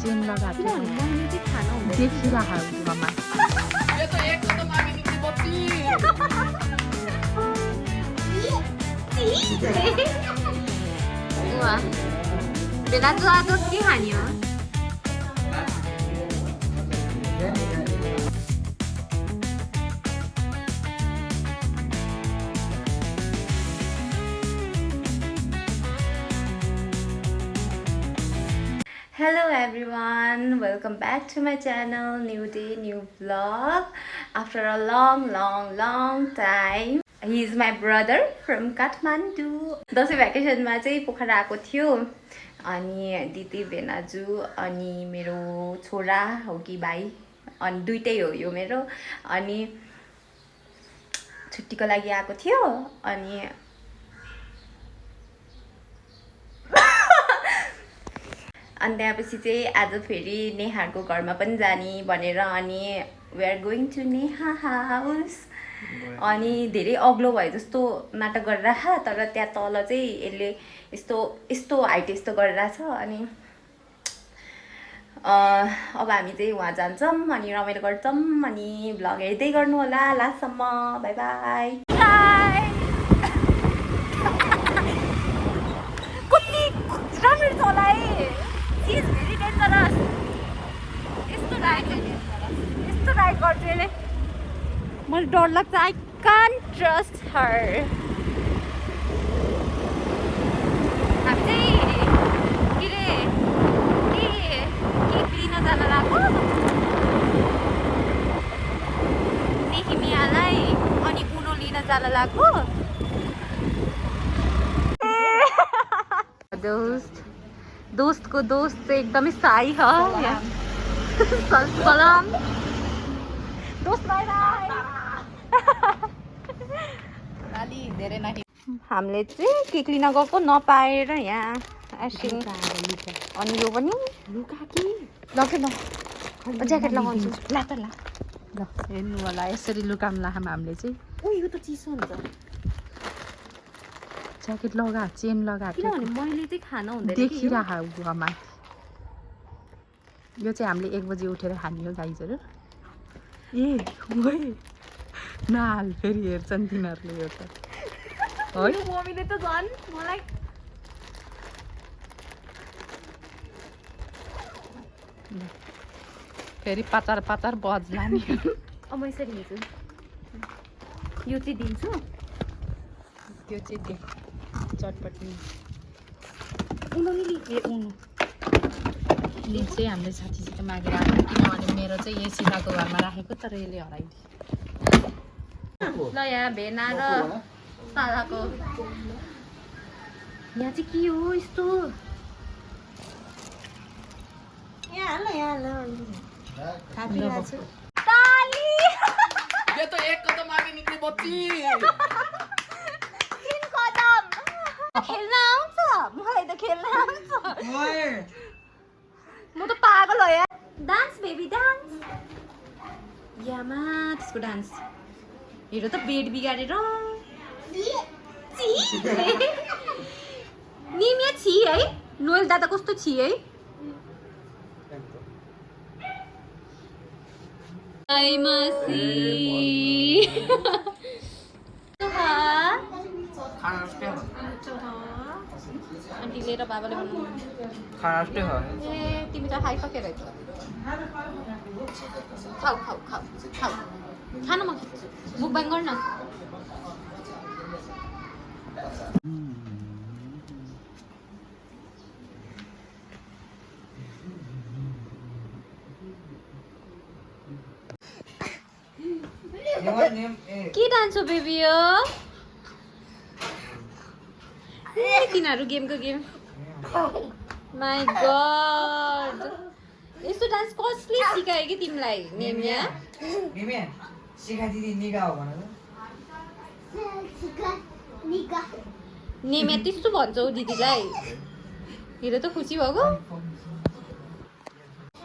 Chain लगाएको थियो देखिरहेको उहाँमा बेला जो आज के खाने हो Hello everyone, welcome back to my channel. New day, new vlog. After a long time. He is my brother from Kathmandu. Dashain भ्याकेसनमा चाहिँ पोखरा आएको थियो अनि दिदी भेनाजु अनि मेरो छोरा हो कि भाइ अनि दुईटै हो यो मेरो अनि छुट्टीको लागि आएको थियो अनि अनि त्यसपछि चाहिँ आज फेरि नेहाको घरमा पनि जाने भनेर अनि we are going to Neha house अनि धेरै अग्लो भए जस्तो नाटक गरिरह तर त्यहाँ तल चाहिँ यसले यस्तो हाइट यस्तो गरिरहेछ अनि अब हामी चाहिँ वहाँ जान्छौँ अनि रमाइलो गर्छौँ अनि भ्लग हेर्दै गर्नु होला लास्टसम्म बाई बाई कति राम्रो छ होला है She's very dangerous. यस्तो राइड गर्छु यसले मलाई डर लाग्छ I can't trust her. हामी चाहिँ के लिन जान लाग्यो नेहिमियालाई अनि उनो लिन जान लाग्यो दोस्त को दोस्त चाहिँ एकदमै साई ह सलाम दोस्त बाइ बाइ अलि धेरै नही हामीले चाहिँ केक लिन गएको नपाएर यहाँ आइसक्रिम अनि यो पनि लुका कि लगे ल ज्याकेट लगाउँछु ल त ल हेर्नु होला यसरी लुकाम लाम हामीले चाहिँ ओ यो त चिसो हुन्छ ज्याकेट लगा चेन लगा किनभने मैले चाहिँ खाना हुँदैन देखिरहेको गुवामा यो चाहिँ हामीले 1 बजे उठेर खाने हो गाइजहरू ए ओइ नाल फेरि हेर्छन् तिनीहरूले यो त है मम्मीले त झन् मलाई फेरि पातार पातार बज्ला नि अब म यसरी हेर्छु यो चाहिँ दिन्छु त्यो चाहिँ दे चटपटी उनो नि ए उनो यो चाहिँ हामीले साथीसित मागेर आएको किनभने मेरो चाहिँ यही सीताको घरमा राखेको तर यसले हराइदियो ल यहाँ भेना र सालाको यहाँ चाहिँ के हो यस्तो ताली यो त एक कदम आगे निक्ले बच्ची खेल्न आउँछ मलाई त खेल्न आउँछ म त पागल हो यार डान्स बेबी डान्स यामा त्यसको डान्स हेर त बेड बिगारेर निमिया छि है नोयल दादा कस्तो छि है आई मासी आन्टीले र बाबाले बनाउनु ए तिमी त खाइसके रहेछ खाऊ खाऊ खाऊ खाऊ खान म खिच्छु मुखबाङ गर्न के डान्स हो बेबी हो तिनीहरू गेमको गेम माई गड यस्तो डान्स कसले सिकायो कि तिमीलाई नेमिया सिकाइदिदी निगा हो भनेर नेमिया त्यस्तो भन्छौ दिदीलाई हेर त खुसी भएको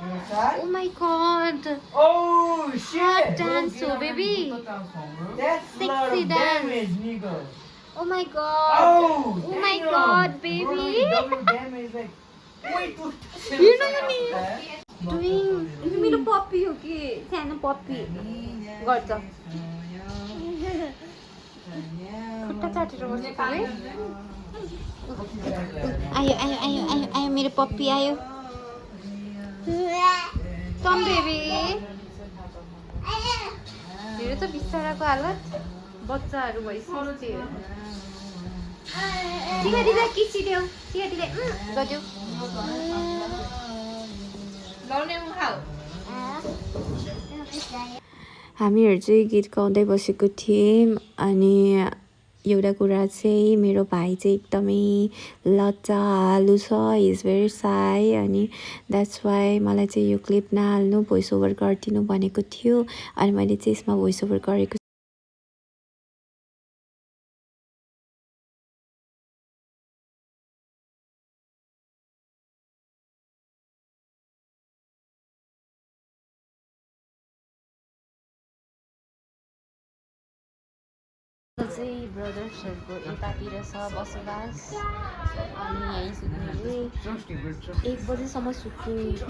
Oh my god. Oh shit. Hot dance, so baby. That's Sexy dance. damage, nigga. Oh my god. Oh, Oh my damn. god, baby. Bro, double damage, like मेरो पप्पी हो कि सानो पप्पी गर्छ खुट्टा चाटेर बसेको है आयो आयो आयो आयो आयो मेरो पप्पी आयो कम बेबी हेर त बिस्ताराको हालत बच्चाहरू भइसक्यो सिकाइदिँदा किसिदेऊ सिकाइदिँदै गरिदेऊ हामीहरू चाहिँ गीत गाउँदै बसेको थियौँ अनि एउटा कुरा चाहिँ मेरो भाइ चाहिँ एकदमै लज्जालु छ इज भेरी साई अनि द्याट्स वाइ मलाई चाहिँ यो क्लिप नहाल्नु भोइस ओभर गरिदिनु भनेको थियो अनि मैले चाहिँ यसमा भोइस ओभर गरेको चाहिँ ब्रदर्सहरूको यतातिर छ बसोबास अनि यहीँ सुत्ने 1 बजीसम्म सुत्ने 1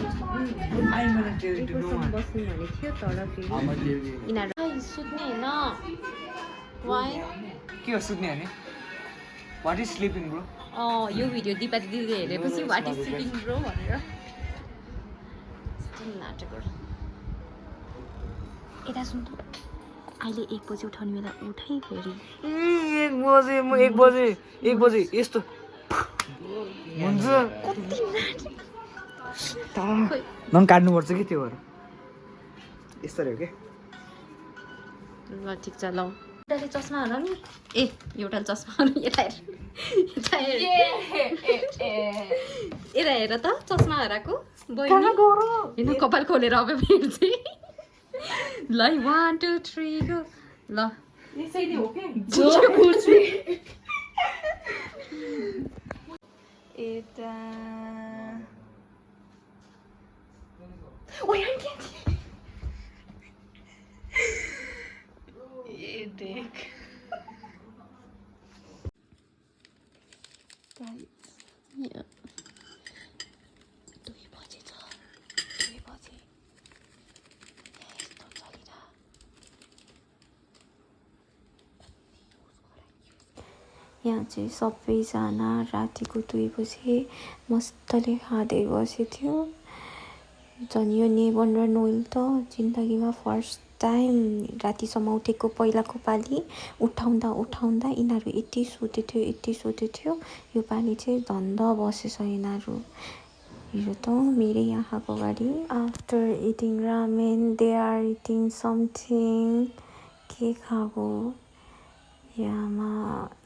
बजीसम्म बस्ने भनेको थियो तर फेरि यिनीहरू सुत्ने होइन वाइ के हो सुत्ने भने व्हाट इज स्लिपिङ ब्रो यो भिडियो दिपा दिदीले हेरेपछि वाट इज स्लिपिङ ब्रो भनेर नाटकहरू यता सुन अहिले 1 बजी उठाउने बेला उठाइ फेरि 1 बजे यस्तो हुन्छ नन काट्नुपर्छ कि त्यो भएर यस्तो हो के ल ठिक छ ल एउटाले चस्मा हरा नि ए एउटाले चस्मा हरा यता हेर यता हेर त चस्मा हराको बहिनी हेर्नु कपाल खोलेर अब फेरि चाहिँ ल 1 2 3 गो ल यसै नै हो के यता ये देख यहाँ चाहिँ सबैजना रातिको 2 बजे मस्तले खाँदै बसेथ्यो झन् यो नेबन र नोइल त जिन्दगीमा फर्स्ट टाइम रातिसम्म उठेको पहिलाको पालि उठाउँदा यिनीहरू यति सुतेथ्यो यो पालि चाहिँ धन्द बसेछ यिनीहरू हेर त मेरै आँखाको गाडी after eating ramen they are eating something के खाएको यामा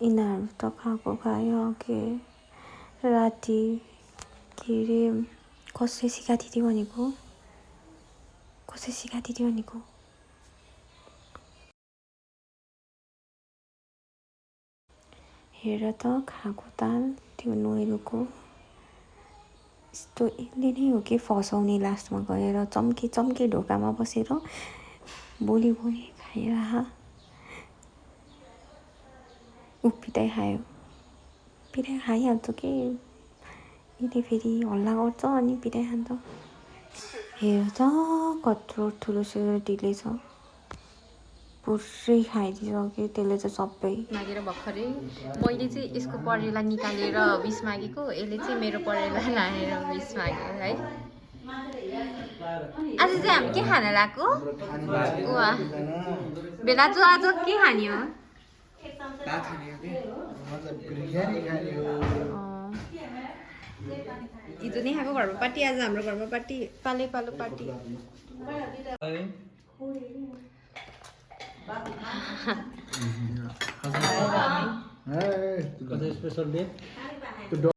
यिनीहरू त खायो के राति के अरे कसले सिकाइदियो भनेको हेर त खाएको ताल त्यो नोइलको यस्तो यसले नै हो कि फसाउने लास्टमा गएर चम्के ढोकामा बसेर बोली खायो पिटाइ खाइहाल्छ कि यसले फेरि हल्ला गर्छ अनि पिटाइ खान्छ हेर त कत्रो ठुलो सेलरोटीले छ पुरै खाइदिइसक्यो त्यसले चाहिँ सबै मागेर भर्खरै मैले चाहिँ यसको परेला निकालेर 20 मागेको यसले चाहिँ मेरो परेला लाएर 20 माग्यो है आज चाहिँ हामी के खान लाग्यो वाह बेला चाहिँ आज के खाने हो हिजो नै खाएको घरमा पार्टी आज हाम्रो घरमा पार्टी पालो पार्टी स्पेशल डे